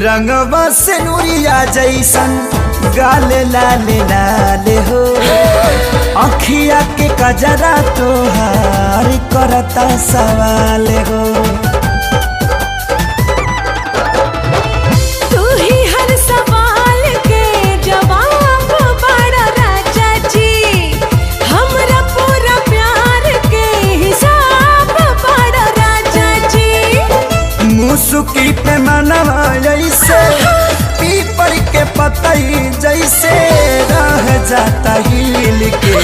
रंगवा से नूरिया जैसन गाले लाले लाले हो। अखिया के कजरा तोहार करता सवाल हो। तू ही हर सवाल के जवाब बड़ा राजा जी, हमरा पूरा प्यार के हिसाब बड़ा राजा जी। मुसुकी पे मनवा जैसे पीपर के पतई जैसे रह जाता हिल के।